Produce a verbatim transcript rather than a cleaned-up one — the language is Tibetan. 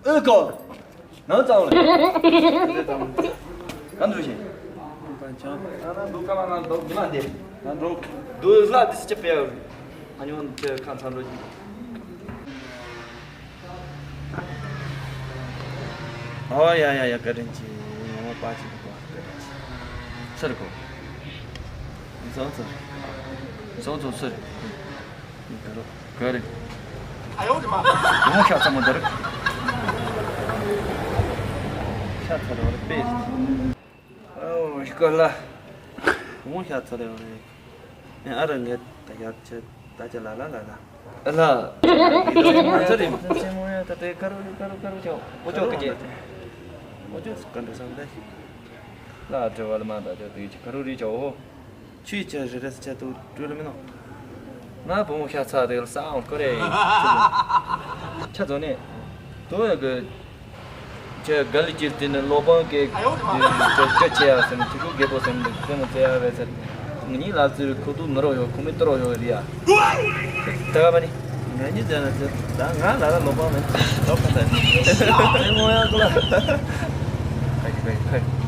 ཨེ་ཀོ། ནང་ཙང་ལ། གང་འགྲོ་ཤེས། ང་འགྲོ་ཀ་མ་ང་འགྲོ་མི་མ་འདེ། ང་འགྲོ། འདུག་ལ་དེ་སི་ཅི་པེ། ཨ་ཉོན་ཁྱེད་ཁ་མཚར་འགྲོ་གི། ཨོ་ཡ་ཡ་ཡ། བཀའ་དྲིན་ཆེ། ངོ་མ་པ་ཅིག་འདུག་བཀའ་དྲིན་ཆེ། ཚར་གོ། ཚང་ཚར། ཚང་ཚང་ཚར། ད་རོ་ག་རེ། ཨ་ཡོ་དེ་མ། ངོ་ཤ་ཚ་མོ་ད་རེ། ཤ་ཚ་རེ་བ་རེ་པེ། ཨོ་ཤི་ཀ་ལ། ངོ་ཤ་ཚ་རེ་བ་རེ། ཨ་ར་ངས་ད་ཡག་ཆེ་ད་ཆ་ལ་ལ་ལ་ལ། ཨ་ལ། ང་ཚ་རེ་མ་ཚ་རེ་མོ་ཡ། ད་དེ་ཀ་རུ་ཀ་རུ་ཀ་རུ་ཅོ་འོ་ཅོ་ཀ་ཅེ། འོ་ཅོ་ཀ་འདྲ་སང་དེ། ལ་དྲི་བ་ལ་མ་ད་ཅོ་དེ་ཀ་རུ་རི་ཅོ་ཧོ། ཆུའི་ཆ་རི་རེ་ས་ཆ་དུ་སྤྲུལ་མི་ནོ། ང་བུ་མོ་ཤ་ཚ་དེ་ལ་ས་འོང་ཀ་རེ། ཆ་ཚོ་ནས། དོ་ཡ་གི། ཁྱེད་ག་ལི་ཅིར་དེ་ནི་ལོ་པང་གི་ཁྱེད་ཁྱེད་ཆེ་ཡ་སེམས་ཁྱེད་ཁུ་རྒད་པོ་སེམས་སེམས་ཚེ་ཡ་བས་ཚེ། ངེད་གཉིས་ལ་ཚུར་ཁུ་ཏུ་ནི་རོ་ཡོ་ཁུ་མི་ཏི་རོ་ཡོ་རི་ཡ། ད་ག་པ་ནི། ང་གཉིས་ཚེ་ན་ཚེ་ད་ང་ལ་ལ་ལོ་པང་མེད། ལོ་པང་ད་ནི། ཚེ་མོ་ཡ་ཀུ་ལ། ཁ་ཁ་ཁ།